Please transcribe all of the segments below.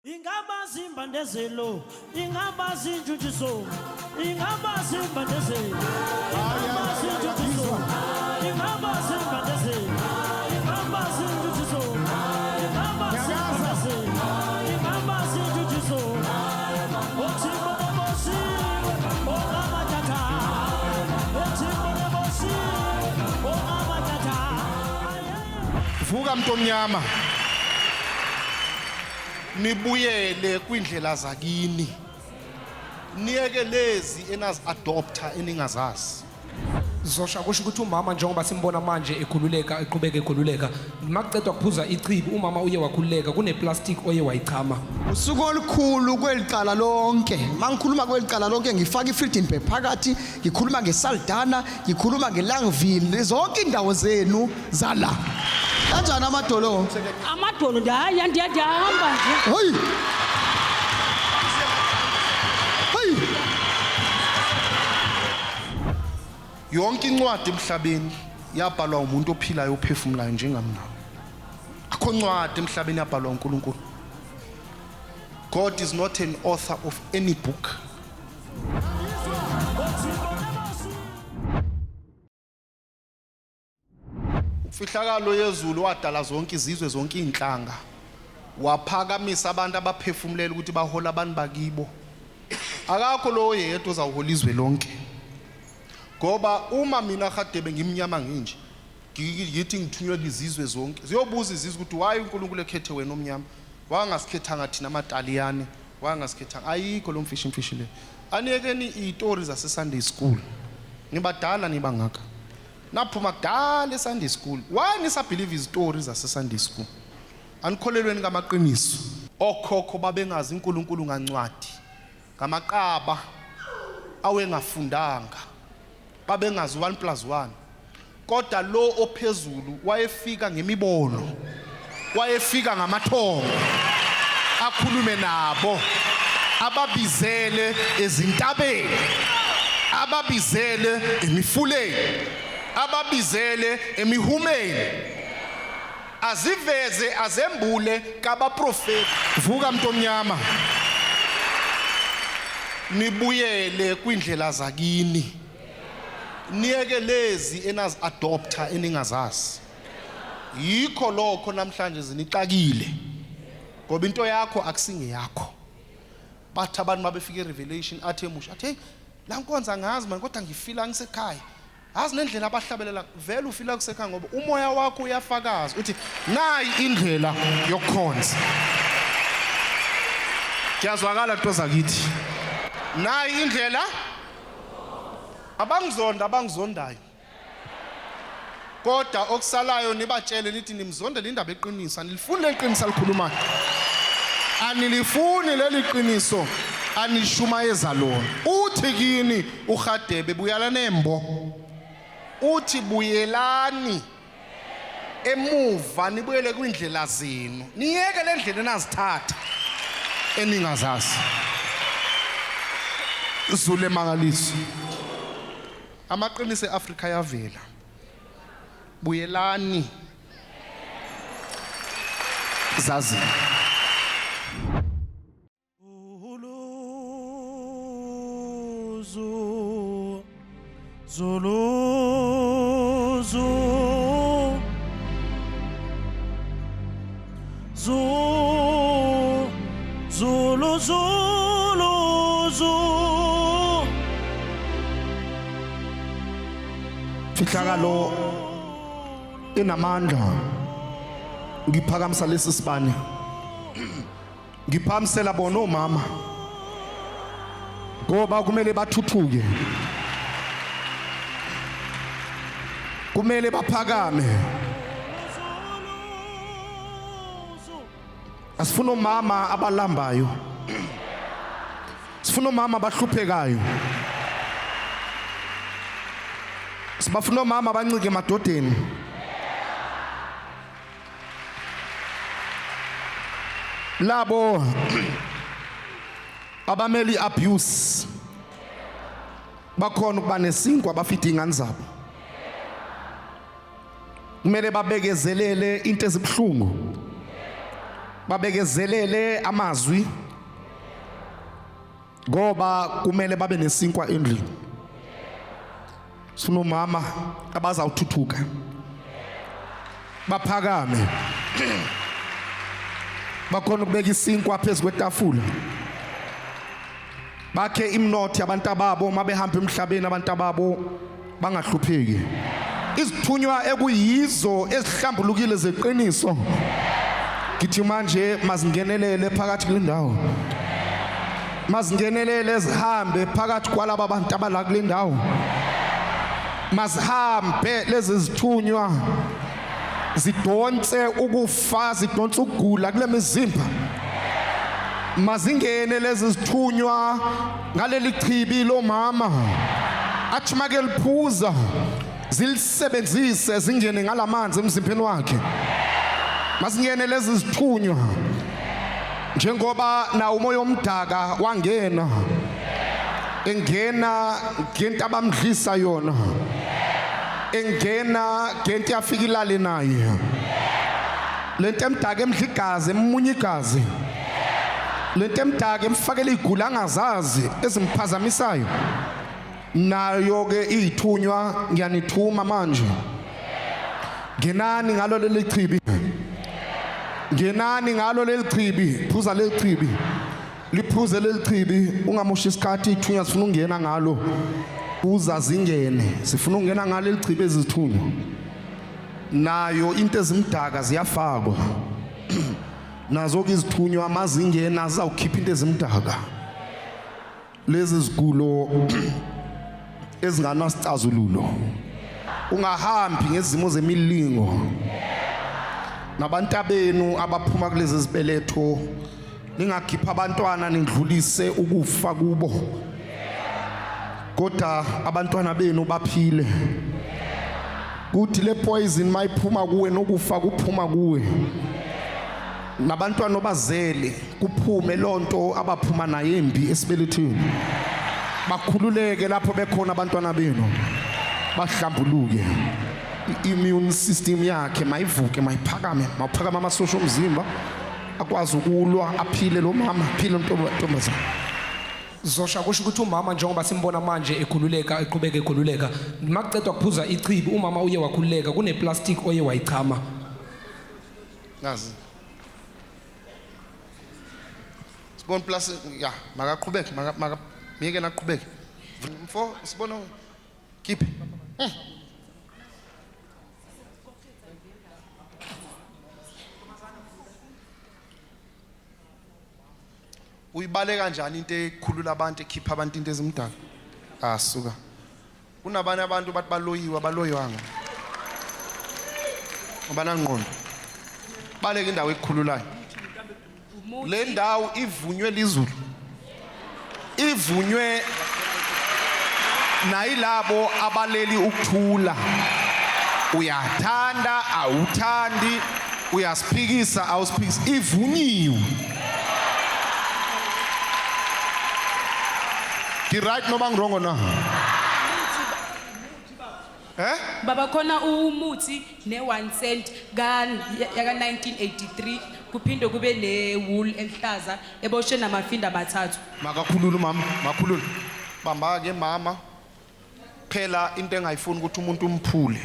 Ingaba zimbandezelo, ingaba zinjujiso, ingaba zimbandezelo, ingaba zinjujiso, ingaba zimbandezelo, ingaba zinjujiso, ingaba zimbandezelo, ingaba zinjujiso. Othimbo nebosiwe, ongamathatha. Othimbo nebosiwe, ongamathatha. Vuka mntomnyama. Nibuyele kwindlela zakini. Niyeke lezi enazi adopta eningazazi. Zosha kusho ukuthi umama njengoba simbona manje ekhululeka eqhubeka ekhululeka makucedwa kuphuza ichibi umama uye wakhululeka kuneplastic oye wayichama. Usuku olukhulu kweli cala lonke. Mangikhuluma kweli cala lonke ngifaka iFriedenberg phakathi, ngikhuluma ngeSaldanha, ngikhuluma ngeLangville, zonke indawo zenu zala. Kanjani amadolo? Amadolo ndihaya ndiyahamba nje. Hey! Hey! Yonke incwadi emhlabeni yabhalwa umuntu ophilayo ophefumulayo njengami nawe. Akho ncwadi emhlabeni yabhalwa uNkulunkulu. God is not an author of any book. Imfihlakalo yezulu wadala zonke izizwe zonke izinhlanga. Waphakamisa abantu abaphefumulela ukuthi bahola abantu bakibo. Akakho lo yedwa ozawuhola izwe lonke. Ngoba uma mina Hadebe ngimnyama nginje ngithi ngithunywe izizwe zonke ziyobuza izizwe ukuthi why uNkulunkulu ekhethe wena omnyama wangasikhethanga thina amaTaliyane wangasikhethanga ayikho lo mfishi mfishi le aniyekeni izitori zase Sunday school nibadala nibangaka naphuma kudala eSunday school why nisabelieve izitori zase Sunday school anikholelweni ngamaqiniso okhokho babengazi uNkulunkulu ngancwadi ngamaqaba awengafundanga babengazi 1 plus 1 kodwa lo ophezulu wayefika ngemibono wayefika ngamathongo akhulume nabo ababizele ezintabeni ababizele emifuleni ababizele emihumeni aziveze azembule kabaprofeti. Vuka mntomnyama, nibuyele kwindlela zakini, niyeke lezi enazi adopta eningazazi. Yikho lokho namhlanje zinixakile, ngoba into yakho akusingeyakho. Bathi abantu mabefika eRevelation athi emusha athi hey la nkonzo angazi manje kodwa ngifila ngisekhaya. Azi nendlela abahlabelela vele ufila kusekhaya ngoba umoya wakho uyafakaza uthi nayi indlela yokukhonza. Kuyazwakala nto zakithi. Nayi indlela abangizonda abangizondayo. Kodwa okusalayo nibatshele nithi nimzondela indaba eqiniso anilifuni leli qiniso alikhulumayo. Anilifuni leli qiniso anishumayeza lona. Uthi kini uHadebe buyela nembo. Uthi buyelani emuva nibuyele kwindlela zenu. Niyeke le ndlela enazithatha eningazazi. Zulu emangaliso. Amaqiniso eAfrika ayavela. Buyelani zazi. Zulu, Zulu, Zulu, Zulu, Zulu, Zulu. Fihlakalo inamandla ngiphakamisa lesi sibane ngiphamisela bona omama ngoba kumele bathuthuke kumele baphakame asifuna omama abalambayo sifuna omama abahluphekayo sibafuna omama abancike emadodeni labo abameli abuse bakhona ukuba nesinkwa bafide ingane zabo kumele babekezelele into ezibuhlungu. Babekezelele amazwi ngoba kumele babe nesinkwa endlini. Sifuna omama abazawuthuthuka baphakame, bakhona ukubeka isinkwa phezu kwetafula, bakhe imnotho yabantu ababo mabehamba emhlabeni, abantu ababo bangahlupheki. Izithunywa ekuyizo ezihlambulukile zeqiniso, ngithi manje mazingenelele phakathi kule ndawo, mazingenelele zihambe phakathi kwalaba bantu abala kule ndawo, mazihambe lezi zithunywa zidonse ukufa, zidonse ukugula kule mizimba. Mazingene lezi zithunywa ngaleli chibi lomama athi make liphuza, zilisebenzise, zingene ngalamanzi emzimbeni wakhe. Mazingene lezi zithunywa njengoba nawo umoya omdaka wangena, engena ngento abamdlisa yona, engena ngento yafika ilale naye, lento emdaka emdla igazi, emunye igazi, lento emdaka emfakela igula angazazi ezimphazamisayo. Nayo ke ithunywa, ngiyanithuma manje, ngenani ngalo leli chibi, ngenani ngalo leli chibi, phuza leli chibi, liphuze leli chibi, ungamoshi isikhathi. Ithunywa sifuna ukungena ngalo, uza zingene, sifuna ukungena ngalo leli chibi. Ezithunywa nayo into ezimdaka ziyafakwa nazo ke izithunywa, mazingena zizawukhipha into ezimdaka, lezi zigulo ezinganasicazululo. Ungahambi ngezimo zemilingo nabantabenu abaphuma kulezi zibeletho, ningakhipha abantwana nindlulise ukufa kubo, kodwa abantwana benu baphile. Kuthi le poison mayiphuma kuwe, nokufa kuphuma kuwe, nabantwana obazele kuphume lonto abaphuma nayo embi esibelethweni. Bakhululeke lapho bekhona abantwana benu, bahlambuluke. I-immune system yakhe mayivuke, mayiphakame, mawuphakame amasosha omzimba akwazi ukulwa, aphile lo mama, aphile ntombazana. Zosha, kusho ukuthi umama njengoba simbona manje ekhululeka, eqhubeka ekhululeka, makucedwa kuphuza ichibi umama uye wakhululeka, kuneplastic oye wayichama. Nazi sibona plus ya, makaqhubeke, maka miyeke naqhubeke mfo, sibona khiphe. Uyibale kanjani into ekhulula abantu, ekhipha abantu into ezimdaka? Ah, suka, kunabanye abantu bathi baloyiwe, abaloywanga, abanangqondo. Baleka indawo ekukhululayo. Le ndawo ivunywe lizulu, ivunywe nayilabo abaleli ukuthula. Uyathanda awuthandi, uyasiphikisa awusiphikisi, ivunyiwe. Ngi-right noma ngi-wrong na? Eh. Baba, khona umuthi ne-1 cent yaka 1983, kuphinde kube ne-wool elihlaza eboshwe namafinda amathathu. Makakhulule umama, makhulule. Bamba ke mama. Phela into engayifuni ukuthi umuntu umphule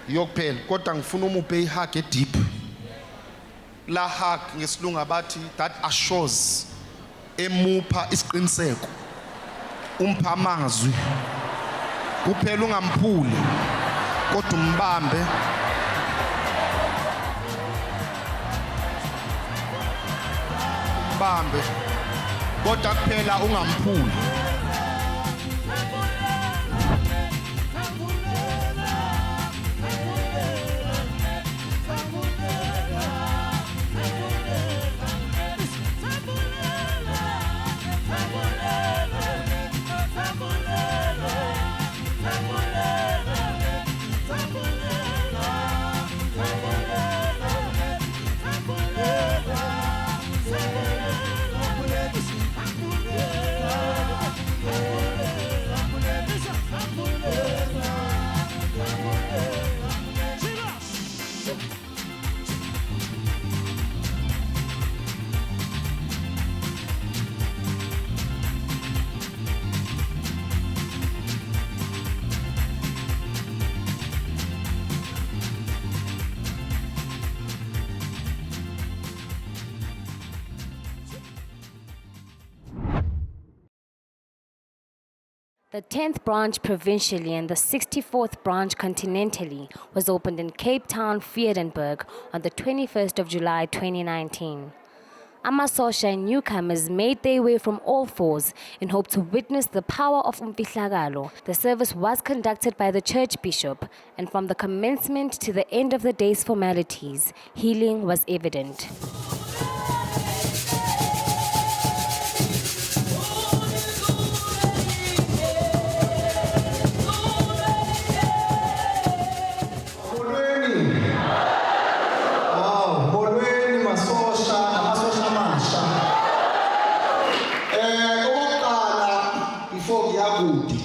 yokuphela, kodwa ngifuna umuphe ihug edeep. La hug ngesilungu abathi that assures, emupha isiqiniseko, umpha amazwi kuphela, ungamphuli kodwa umbambe. Umbambe kodwa kuphela ungamphuli. The 10th branch provincially and the 64th branch continentally was opened in Cape Town, Vredenburg on the 21st of July 2019. Amasosha and newcomers made their way from all fours in hope to witness the power of Umfihlakalo. The service was conducted by the church bishop, and from the commencement to the end of the day's formalities, healing was evident. Molweni. Wow, molweni masosha namasosha amasha. Okokuqala before ngiya kude.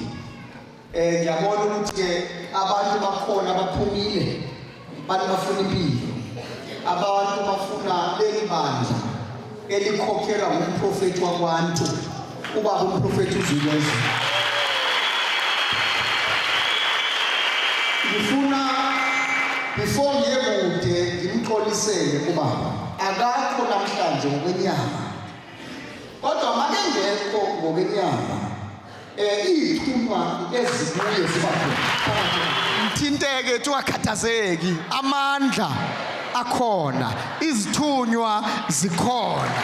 Ngiyabona ukuthi ke abantu bakhona baphumile. Abantu bafuna impilo. Abantu bafuna leli bandla elikhokhelwa ngumprofeti wakwantu. Ubaba umprofeti uZulezwe. Ngifuna before ngiye kude ngimxolisele kubaba. Akakho namhlanje ngokwenyama. Kodwa makengekho ngokwenyama. Izithunywa ezibuye ziba khona. Mthinteke ungakhathazeki. Amandla akhona. Izithunywa zikhona.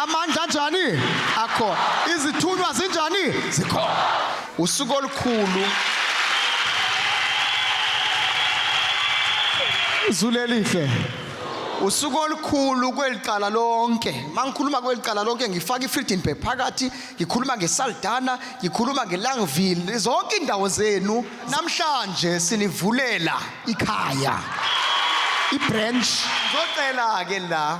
Amandla anjani? Akhona. Izithunywa zinjani? Zikhona. Usuku olukhulu. Zulu elihle. Usuku olukhulu kwelicala lonke. Mangikhuluma kwelicala lonke ngifaka iFredenburg phakathi, ngikhuluma ngeSaldanha, ngikhuluma ngeLangville, zonke indawo zenu. Namhlanje sinivulela ikhaya. Ibranch. Ngizocela ke la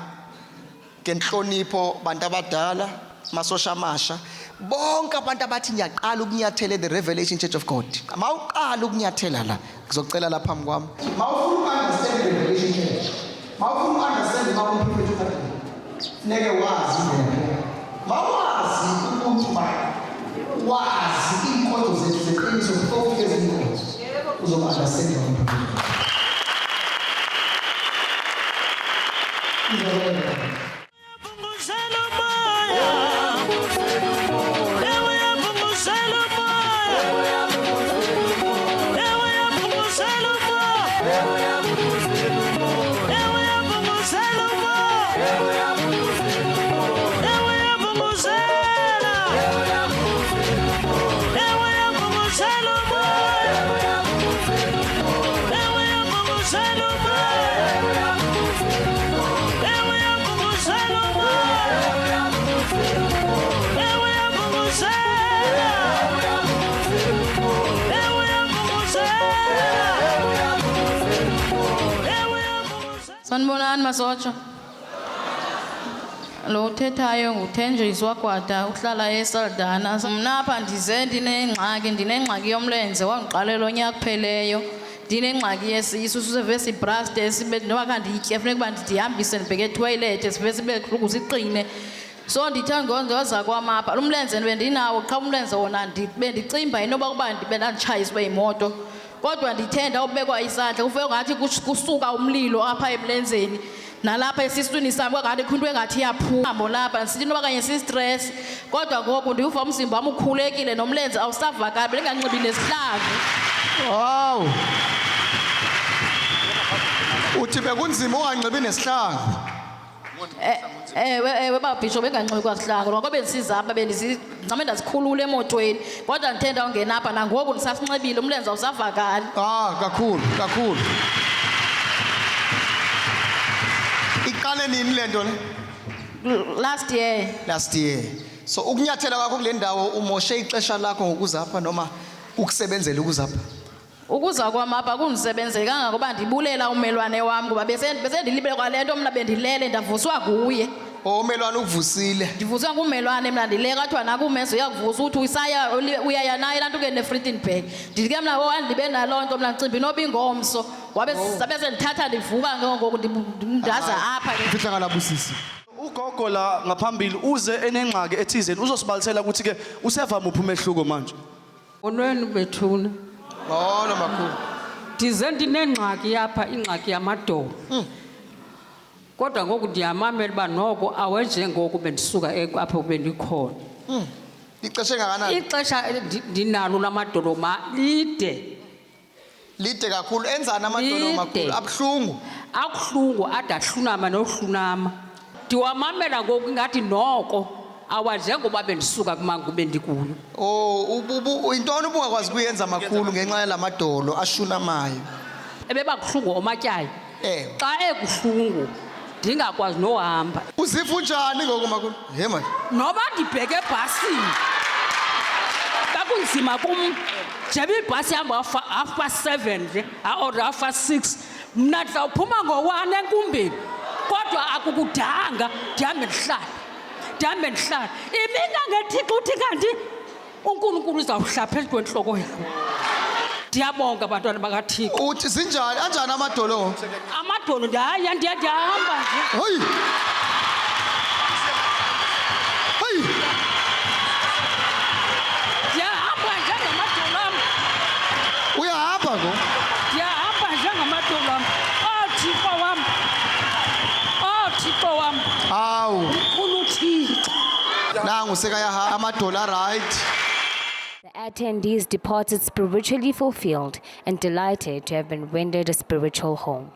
ngenhlonipho bantu abadala, masosha amasha, bonke abantu abathi ngiyaqala ukunyathela the Revelation Church of God. Mawuqala ukunyathela la, ngizocela la phambi kwami. Mawufuna ukunderstand the Revelation Church, mawufuna ukunderstand uma umprofeti uKadeni, funeke wazi indlela. Mawazi ubuntu bakhe, wazi iy'nkonzo zethu zeqiniso before ufike ezinye iy'nkonzo, uzoba-understand umprofeti. Vunguzela umoya. Ewe yavunguzela umoya. Ewe yavunguzela umoya. Ewe yavunguzela umoya. Ewe yavunguzela. Ewe yavunguzela umoya. Ewe yavunguzela umoya. Ewe yavunguzela umoya. Ewe yavunguzela. Ewe yavunguzela. Ewe yavunguzela. Sanibonani masotsha. Lo uthethayo nguThenjiswa Gwada uhlala eSaldanha. Mna apha ndize ndinengxaki yomlenze wangiqalela unyaka kupheleyo. Ndinengxaki yesisu sive sibraste sibe noba khanditye funeka uba ndihambise ndibheke ethoyilethi sive sibe buhlungu siqine. So ndithe ngondoza kwam apha umlenze bendinawo qha umlenze wona bendicimba inoba kuba ndibe ndanditshayiswe yimoto. Kodwa ndithe ndawubekwa isandla kufe ngathi kusuka umlilo apha emlenzeni. Nalapha esiswini sami kwangathi kukho into engathi iyaphuma lapha ndisithi inoba kanye sistress. Kodwa ngoku ndiwuva umzimba wam ukhulekile nomlenze awusavakali bendinganxibi nesihlangu. Wow. Uthi bekunzima unganxibi nesihlangu. Ewe, ewe, babhisho benganxibi kwasihlangu ngoba bendisiza apha bendizame ndazikhulula emotweni kodwa ndithe ndawungena apha nangoku ndisasinxibile umlenze awusavakali. Kakhulu, kakhulu. Iqale nini le nto le? Last year. Last year. So ukunyathela kwakho kule ndawo umoshe ixesha lakho ngokuza apha noma ukusebenzela ukuza apha? Ukuza kwam apha kundisebenzele kangangoba ndibulela ummelwane wam ngoba besendilibele kwale nto mna bendilele ndavuswa nguye. Oh, ummelwane ukuvusile. Ndivuswe ngummelwane mna ndilele kwathiwa nakumezo uyakuvusa uthi usaya uyaya naye laa nto ke neFredenburg. Ndithi ke mna oh andibe naloo nto mna ndicimba inoba ingomso. Wabe sabe sendithatha ndivuka ke ngoku ndaza apha ke. Mfihlakalo busisi. Ugogo la ngaphambili uze enengxaki ethizeni uzosibalisela ukuthi ke useva muphi umehluko manje. Molweni bethuna. Molo makhulu. Ndize ndinengxaki apha, ingxaki yamadolo. Kodwa ngoku ndiyamamela uba noko awenjengoku bendisuka apho bendikhona. Ixesha engakanani? Ixesha ndinalo lamadolo ma lide. Lide kakhulu. Enzani amadolo Lide. makhulu? Abuhlungu. Akuhlungu ade ahlunama nohlunama. Ndiwamamela ngoku ingathi noko awanjengoba bendisuka kumangu bendikuyo. Oh, intoni ubungakwazi kuyenza makhulu ngenxa yalamadolo ashunamayo? Ebeba kuhlungu omatyayo. Ewe. Xa ekuhlungu ndingakwazi nohamba. Uziva unjani ngoku makhulu? He manje. Noba ndibheke ebhasini. Kwakunzima kum. Njeba ibhasi ihamba 7:30 nje, or 6:30. Mna ndizawuphuma ngo-1 enkumbeni. Kodwa akukudanga ndihambe ndihlale. Ndihambe ndihlale. Imina ngethixo uthi kanti uNkulunkulu uzawuhlala phezu kwentloko yam. Ndiyabonga bantwana bakaThixo. Uthi zinjani? Anjani amadolo? Amadolo ndihaya ndiyahamba nje. Hayi. Hayi. Ndiyahamba njengamadolo am. Uyahamba ngo? Ndiyahamba njengamadolo am. Oh Thixo wam. Oh Thixo wam. Hawu. Mkhulu Thixo. Nangu sekayahamba amadolo right. The attendees departed spiritually fulfilled and delighted to have been rendered a spiritual home.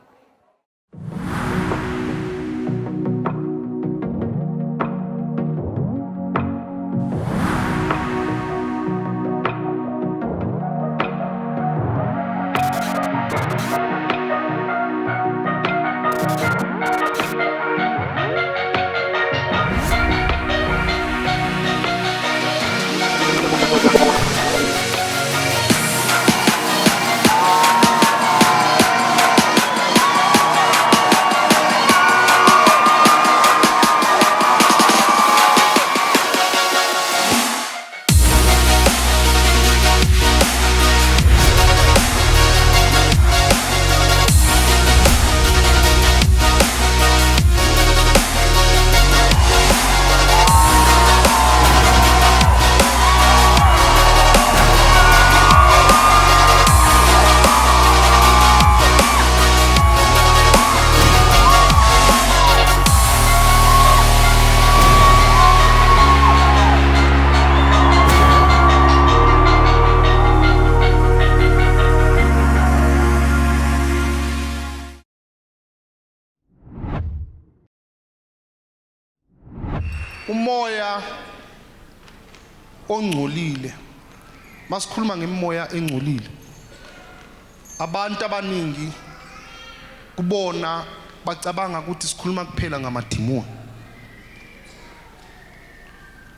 Umoya ongcolile. Masikhuluma ngemimoya engcolile, abantu abaningi kubona bacabanga ukuthi sikhuluma kuphela ngamadimoni.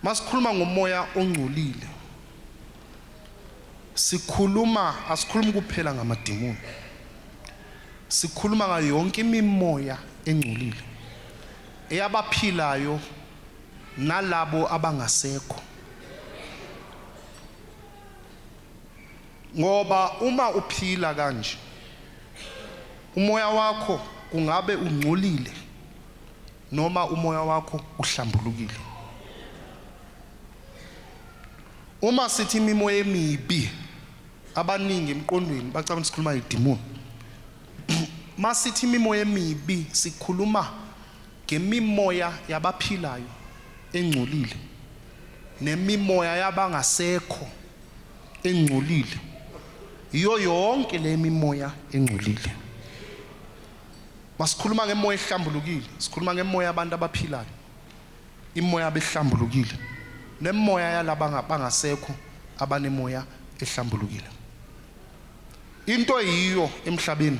Masikhuluma ngomoya ongcolile, sikhuluma asikhulumi kuphela ngamadimoni, sikhuluma ngayo yonke imimoya engcolile eyabaphilayo nalabo abangasekho. Ngoba uma uphila kanje, umoya wakho kungabe ungcolile noma umoya wakho uhlambulukile. Uma sithi imimoya emibi, abaningi emqondweni bacabanga sikhuluma ngedimoni. Masithi imimoya emibi, sikhuluma ngemimoya yabaphilayo engcolile nemimoya yabangasekho engcolile. Iyo yonke le mimoya engcolile. Masikhuluma ngemoya ehlambulukile, sikhuluma ngemoya yabantu abaphilayo, imoya abehlambulukile nemoya yalaba bangasekho abanemoya ehlambulukile. Into yiyo emhlabeni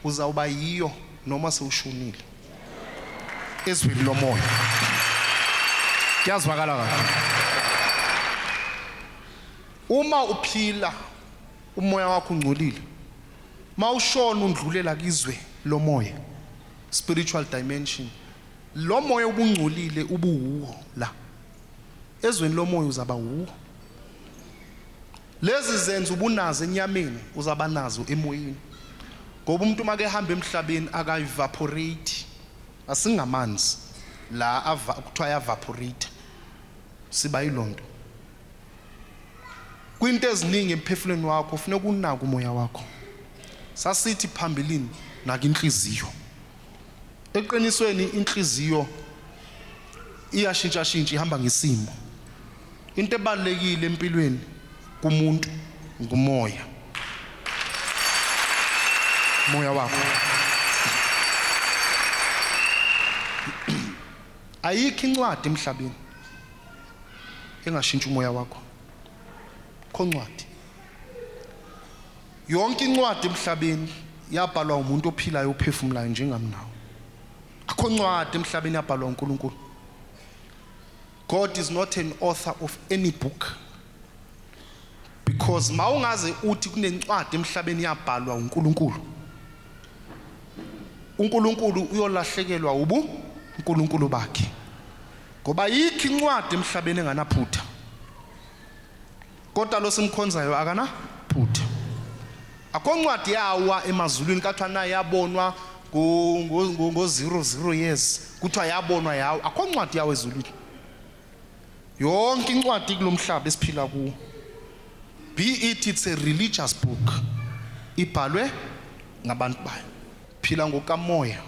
uzawuba yiyo noma sewushonile ezweni lomoya. Kuyazwakala kahle. Uma uphila umoya wakho ungcolile, mawushona undlulela kizwe lomoya, spiritual dimension. Lo moya ubungcolile ubuwuwo la ezweni lomoya uzaba wuwo. Lezi zenzo ubunazo enyameni uzaba nazo emoyeni, ngoba umuntu make ehamba emhlabeni akaevaporate. Asingamanzi la kuthiwa evaporate, siba yilonto. Kwinto eziningi emphefumulweni wakho ufuneka unake umoya wakho. Sasithi phambilini naka inhliziyo. Eqinisweni inhliziyo iyashintsha shintsha, ihamba ngesimo. Into ebalulekile empilweni kumuntu ngumoya. Moya wakho. Ayikho incwadi emhlabeni engashintsha umoya wakho. Khoncwadi. Yonke incwadi emhlabeni yabhalwa umuntu ophilayo ophefumulayo njengami nawe. Akho ncwadi emhlabeni yabhalwa uNkulunkulu. God is not an author of any book. Because mawungaze uthi kunencwadi emhlabeni yabhalwa uNkulunkulu, uNkulunkulu uyolahlekelwa ubu uNkulunkulu bakhe. Ngoba yikho incwadi emhlabeni enganaphutha. Kodwa lo simkhonzayo akanaphutha. Akho ncwadi yawa emazulwini kathiwa nayo yabonwa ngo 00 years, kuthiwa yabonwa yawo. Akho ncwadi yawo ezulwini. Yonke incwadi kulomhlaba esiphila kuwo, be it it's a religious book, ibhalwe ngabantu bayo. Phila ngokamoya,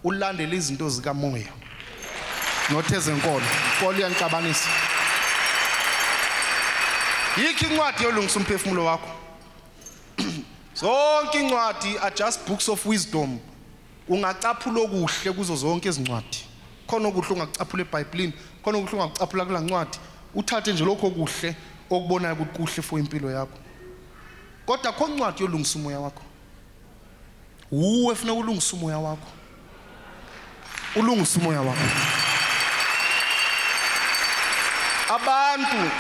ulandele izinto zikamoya, not ezenkolo. Inkolo iyanixabanisa. Yikho incwadi yolungisa umphefumulo wakho. Zonke incwadi are just books of wisdom. Ungacaphula okuhle kuzo zonke izincwadi. Khona okuhle ungakucaphula eBhayibhelini, khona okuhle ungakucaphula kula ncwadi. Uthathe nje lokho okuhle okubonayo ukuthi kuhle for impilo yakho. Kodwa akho ncwadi yolungisa umoya wakho. Uwe funeka ulungise umoya wakho. Ulungise umoya wakho. Abantu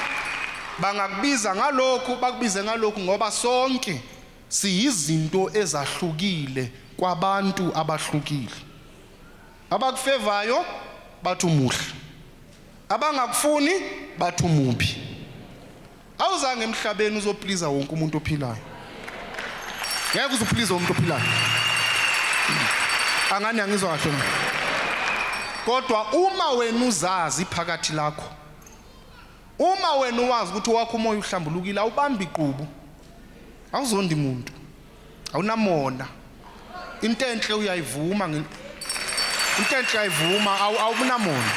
bangakubiza ngalokhu, bakubize ngalokhu, ngoba sonke siyizinto ezahlukile kwabantu abahlukile. Abakufevayo bathi umuhle, abangakufuni bathi umubi. Awuzange emhlabeni uzopleasa wonke umuntu ophilayo. Ngeke uzopleasa umuntu ophilayo. Angani angizwa kahle na? Kodwa uma wena uzazi iphakathi lakho, uma wena uwazi ukuthi wakho umoya uhlambulukile, awubambi iqubu, awuzondi muntu, awunamona, into enhle uyayivuma, into enhle uyayivuma, awunamona,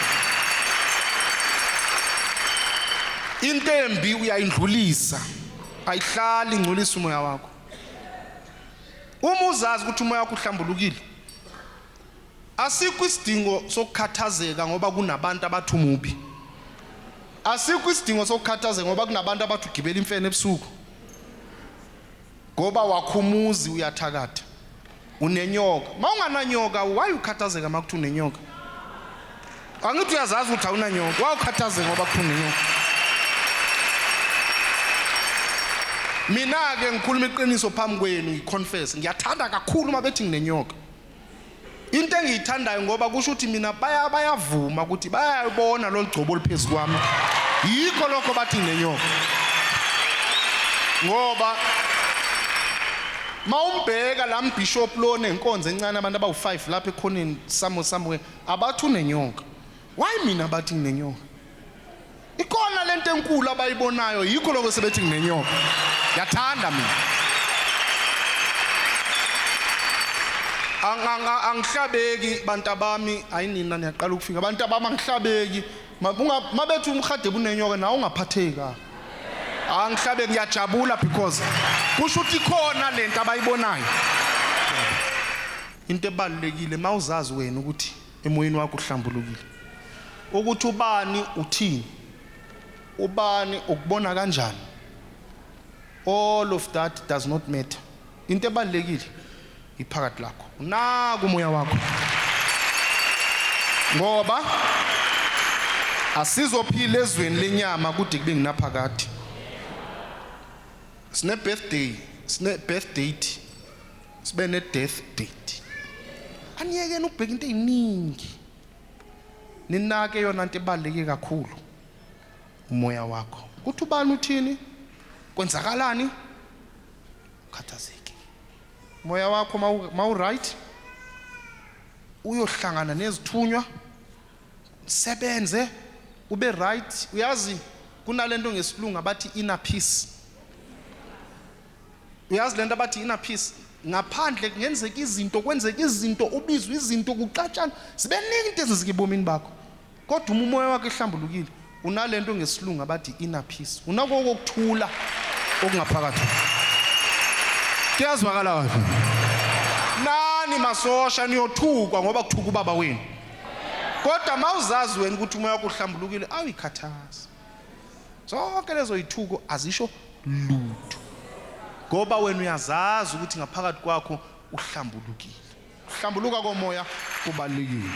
into embi uyayindlulisa, ayihlali ingcolisa umoya wakho. Uma uzazi ukuthi umoya wakho uhlambulukile, asikho isidingo sokukhathazeka ngoba kunabantu abathi umubi. Asikho isidingo sokukhathazeka ngoba kunabantu abathi ugibela imfene ebusuku. Ngoba wakhumuzi uyathakatha. Unenyoka. Mawungananyoka why ukhathazeka makuthi unenyoka? Angithi uyazazi ukuthi awunanyoka. Why ukhathazeka ngoba kuthi unenyoka? Mina ke ngikhuluma iqiniso phambi kwenu, ngiconfess. Ngiyathanda kakhulu uma bethi nginenyoka. Into engiyithandayo ngoba kusho ukuthi mina bayavuma ukuthi bayayibona lolu gcobo oluphezu kwami. Yikho lokho bathi nginenyoka. Ngoba mawumbheka la mbishop lo nenkonzo encane abantu abawu5 lapha ekhoneni somewhere abathi unenyoka. Why mina bathi nginenyoka? Ikhona lento enkulu abayibonayo, yikho lokho sebethi nginenyoka. Ngiyathanda mina. Angihlabeki bantu abami, ayinina niyaqala ukufika. Bantu abami angihlabeki. Mabethu umhade bunenyoka nawe ungaphatheki. Angihlabeki, ngiyajabula because kusho ukuthi ikhona lento abayibonayo. Into ebalulekile mawuzazi wena ukuthi emoyeni wakho uhlambulukile. Ukuthi ubani uthini, ubani ukubona kanjani, all of that does not matter. Into ebalulekile iphakathi lakho, unaku umoya wakho. Ngoba asizophila ezweni lenyama kude kube nginaphakade. Sine birthday, sine birth date, sibe ne death date. Aniyekeni ukubheka into eziningi. Ninake yona into ebaluleke kakhulu, umoya wakho. Kuthi ubani uthini, kwenzakalani, khathazeki. Umoya wakho mawu right, uyohlangana nezithunywa, sebenze ube right. Uyazi kunalento ngesilungu abathi inner peace. Uyazi lento abathi inner peace, ngaphandle kungenzeka izinto, kwenzeka izinto, ubizwe izinto, kuxatshana, zibe ningi into ezenzeka ebomini bakho, kodwa uma umoya wakho ehlambulukile Unalento ngesilungu abathi inner peace. Unako kokuthula okungaphakathi. Kuyazwakala kahle. Nani masosha niyothukwa ngoba kuthuka ubaba wenu. Kodwa mawuzazi wena ukuthi umoya wakho uhlambulukile awuyikhathazi. Zonke lezo yithuko azisho lutho. Ngoba wena uyazazi ukuthi ngaphakathi kwakho uhlambulukile. Uhlambuluka komoya kubalulekile.